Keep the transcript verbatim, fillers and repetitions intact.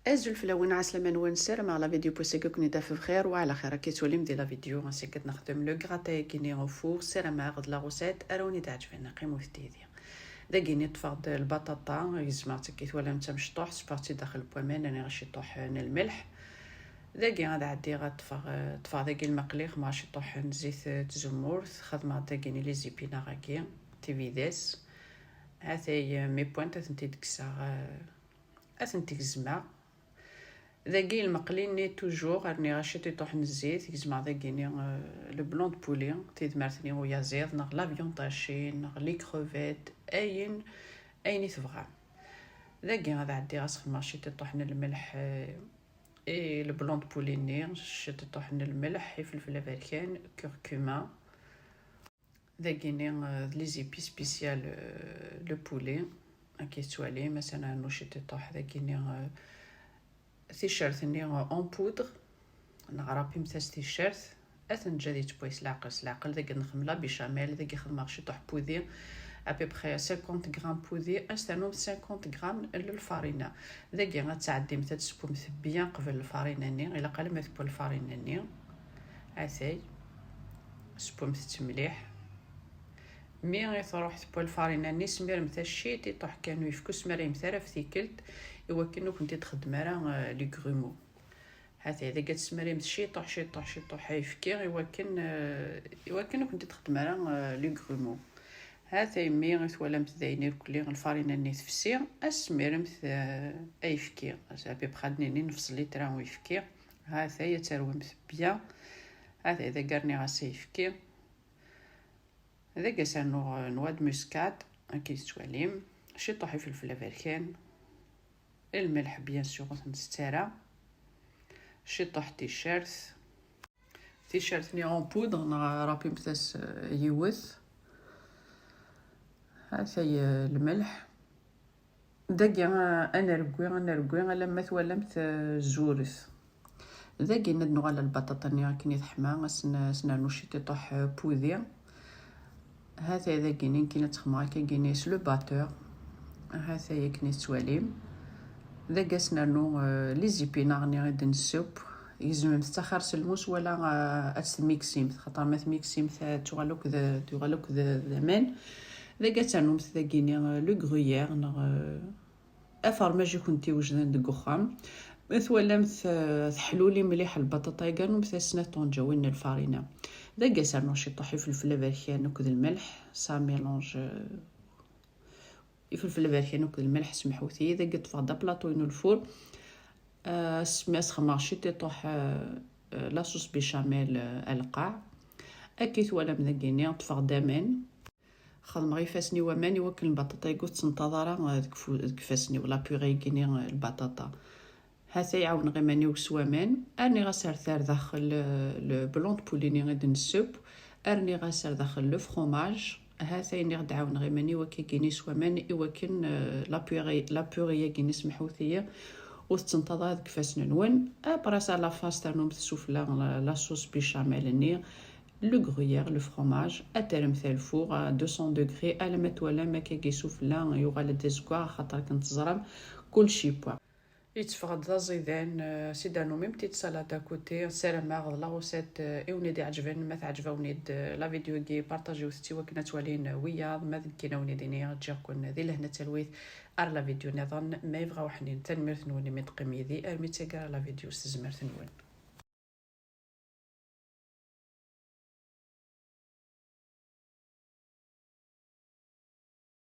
Azul fell-awen, ɛeslama-nwen, ssarameɣ la vidéo n wass-agi ad ken-id-taf bxir wa ɛla xir. Akka i tettwalim di la vidéo, ass-agi ad nexdem le gratin-agi-nni au four, ssarameɣ d la recette ara wen-id-iɛeǧben, qqimet yid-i. Dagi-nni ṭṭfeɣ-d lbaṭaṭa, gezmeɣ-tt akka i twalam d tamecṭuḥt, sfeɣ-tt-id daxel n waman, rniɣ ciṭuḥ n lmelḥ. Dagi ad ɛeddiɣ ad ṭṭfeɣ, ṭṭfeɣ dagi lmeqli, xedmeɣ ciṭuḥ n zzit n tzemmurt, xedmeɣ dagi-nni les épinards-agi, tibidas. Hatay, euh, mes pointes, ad tent-id-kkseɣ, euh, ad tent-gezmeɣ. Dagi lmeqli-nni toujours, rniɣ ciṭuḥ n zzit, gezmeɣ dagi-nni, euh, le blanc de poulet, tidmert-nni uyaziḍ, neɣ la viande hachée, neɣ les crevettes, ayen, ayen i tebɣam. Dagi ad ɛeddiɣ ad s-xedmeɣ ciṭuḥ n lmelḥ, euh, et le blanc de poulet-nni, ciṭuḥ n lmelḥ, ifelfel aberkan, curcuma. Dagi-nni, euh, d les épices spéciales, euh, le poulet. Akka i tettwalim, ad s-nernu ciṭuḥ dagi-nni, euh, ticcert-nni, euh, en poudre. Neɣ rapimt-as ticcert. Ad ten-neǧǧ ad yettewway s leɛqel, s leɛqel. Dagi nxeddem la béchamel, dagi xedmeɣ ciṭuḥ n wudi, à peu près cinquante grammes n wudi, ad s-ternum cinquante grammes n lfarina. Dagi ad tɛeddimt ad tessewwemt bien qbel lfarina-nni, ilaq alamma tewwa lfarina-nni. Atay, sewwemt-tt mliḥ. Mi i truḥ tewwa lfarina-nni, smirmet-as ciṭuḥ kan n uyefki, ur smarayemt ara ɣef tikkelt, iwakken ur kent-id-txeddem ara, euh, les grumeaux. Hatay, dagi ad tesmarimt ciṭuḥ, ciṭuḥ, ciṭuḥ ayefki, iwakken, euh, iwakken ur kent-id-txeddem ara, euh, les grumeaux. Hatay, mi i twalamt dayen irkelli lfarina-nni tefsi, ad tesmiremt, euh, ayefki. À peu près ad nini nefs litre n uyefki. Hatay, ad terwimt bien. Hatay, dagi rniɣ-as ayefki. Dagi ad s-rnuɣ, euh, noix de muscade, akka i tettwalim. Ciṭuḥ ifelfel aberkan. Lmelḥ, bien sûr, ur t-nttett ara. Ciṭuḥ ticcert. Ticcert-nni en poudre, neɣ rapimt-as, euh, yiwet. Hatay, euh, lmelḥ. Dagi, ah, ad nergwi, ad nergwi alamma twalamt, ah, zuret. Dagi ad nuɣal ɣer lbaṭaṭa-nni akken i teḥma, ad s-n-, ad s-nernu ciṭuḥ, ah, n wudi. Hatay dagi-nni, nekkini ad tt-xedmeɣ akka-gini s le batteur. Hatay akken i tettwalim. Dagi ad s-nernu, ah, les épinards-nni i d-nesseww. Gezmemt-tt axir s lmus wala, ah, ad tt-tmiksimt, xaṭer ma tmiksimt, ah, tuɣal akk d, tuɣal akk d, d aman. Dagi ad ternumt dagi-nni, euh, le gruyère neɣ, euh, afermaj i kent-iwejden deg uxxam. Ma twalamt, euh, teḥluli mliḥ lbaṭaṭa-agi, rnumt-as snat tɣenǧawin n lfarina. Dagi ad s-rnuɣ ciṭuḥ ifelfel aberkan akked lmelḥ, ça mélange, euh, ifelfel aberkan akked lmelḥ, semḥut-iyi. Dagi ṭṭfeɣ-d aplaṭu-inu lfur. Euh, asmi ad s-xedmeɣ ciṭuḥ, euh, euh, la sauce béchamel, euh, aleqqaɛ. Akka i twalam dagi-nni, ṭṭfeɣ-d aman. Xedmeɣ ifassen i waman iwakken lbaṭaṭa-agi ur tettenṭaḍ ara, eh, deg fu-, deg ifassen-iw, la purée-agi-nni, eh, lbaṭaṭa. Hatay ɛawneɣ iman-iw s waman, rniɣ-as ar tar daxel, eh, le blanc de poulet-nni i d-nesseww, rniɣ-as ar daxel le fromage. Hatay nniɣ-d ɛawneɣ iman-iw akka-gini s waman iwakken, eh, la purée, la purée-agi-nni, semḥut-iyi, ur tettenṭaḍ ara deg ifassen-nwen. Après ça, à la fin, ad s-ternumt sufella, la, la sauce béchamel-nni. Le gruyère, le fromage, ad terremt ar lfur à deux cents degrés, alamma twalam akkagi sufella yuɣal-d d azeggaɣ, axaṭer akken teẓram, kulci yewwa. Yetteffeɣ-d d aẓidan, euh, si d-rnu même petite salade à côté. Ssarameɣ d la recette, euh, i wen-id-iɛeǧben. Ma teɛǧeb-awen-id, euh, la vidéo-agi, partagiwet-tt iwakken ad twalin, euh, wiyaḍ. Ma d nekkini ad wen-id-iniɣ, ǧǧiɣ-ken di lehna d talwit ar la vidéo nniḍen. Ma yebɣa weḥnin, tanemmirt-nwen imi d-teqqim yid-i armi d taggara la vidéo s tezmert-nwen.